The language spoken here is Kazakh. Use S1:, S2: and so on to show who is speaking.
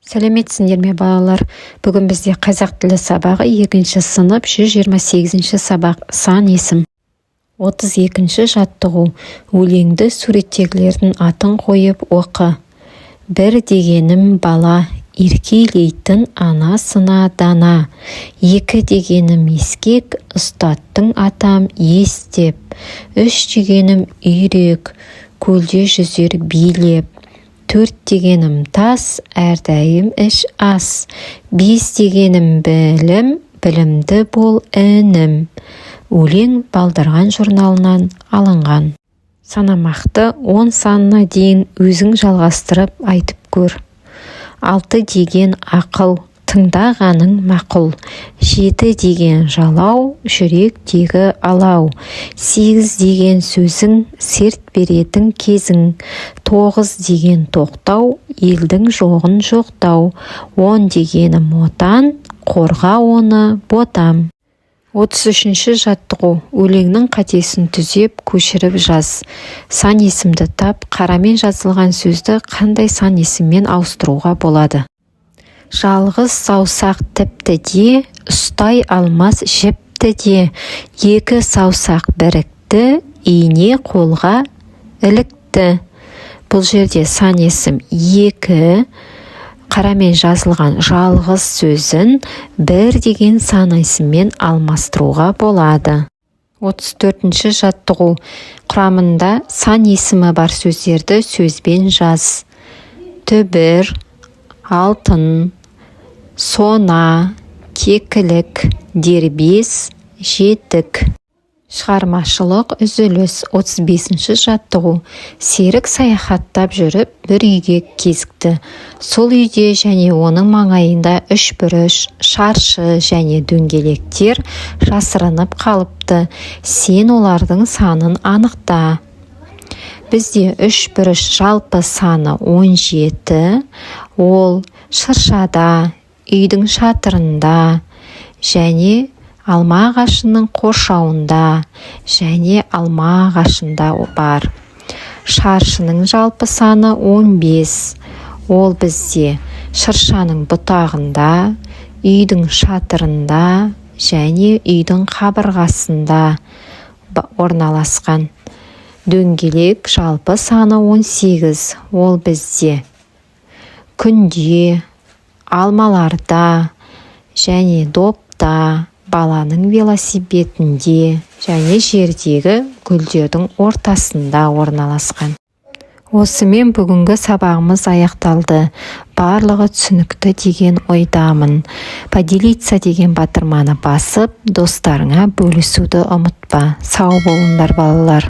S1: Сәлеметсіңдер ме, балалар! Бүгін бізде қазақ тілі сабағы, екінші сынып, 128-ші сабақ, сан есім. 32-ші жаттығу. Өлеңді суреттегілердің атын қойып оқы. Бір дегенім бала, еркелейтін анасына дана. Екі дегенім ескек, ұстаттың, атам, ес деп. Үш дегенім үйрек, көлде жүзер билеп. Төрт дегенім тас, әрдайым іш ас. Бес дегенім білім, білімді бол, інім. Өлең «Балдырған» журналынан алынған. Санамақты 10 санына дейін өзің жалғастырып айтып көр. Алты деген ақыл, тыңдағаның мақұл. Жеті деген жалау, жүректегі алау. Сегіз деген сөзің, серт беретін кезің. Тоғыз деген тоқтау, елдің жоғын жоқтау. 10 дегенім Отан, қорға оны, ботам. 33-ші жаттығу. Өлеңнің қатесін түзеп, көшіріп жаз. Сан есімді тап. Қарамен жазылған сөзді қандай сан есіммен ауыстыруға болады? Жалғыз саусақ тіпті де, ұстай алмас жіпті де. Екі саусақ бірікті, ине қолға ілікті. Бұл жерде сан есім екі. Қарамен жазылған жалғыз сөзін бір деген сан есіммен алмастыруға болады. 34-ші жаттығу. Құрамында сан есімі бар сөздерді сөзбен жаз. Түбір, алтын, сона, кекілік, дербес, жетік. Шығармашылық үзіліс. 35-ші жаттығу. Серік саяхаттап жүріп бір үйге кезікті. Сол үйде және оның маңайында үшбұрыш, шаршы және дөңгелектер жасырынып қалыпты. Сен олардың санын анықта. Бізде үшбұрыш жалпы саны 17. Ол шыршада, үйдің шатырында және алма ағашының қоршауында және алма ағашында бар. Шаршының жалпы саны 15. Ол бізде шыршаның бұтағында, үйдің шатырында және үйдің қабырғасында орналасқан. Дөңгелек жалпы саны 18. Ол бізде күнде, алмаларда және допта, баланың велосипедінде және жердегі гүлдердің ортасында орналасқан. Осымен бүгінгі сабағымыз аяқталды. Барлығы түсінікті деген ойдамын. «Поделиться» деген батырманы басып, достарыңа бөлісуді ұмытпа. Сау болыңдар, балалар!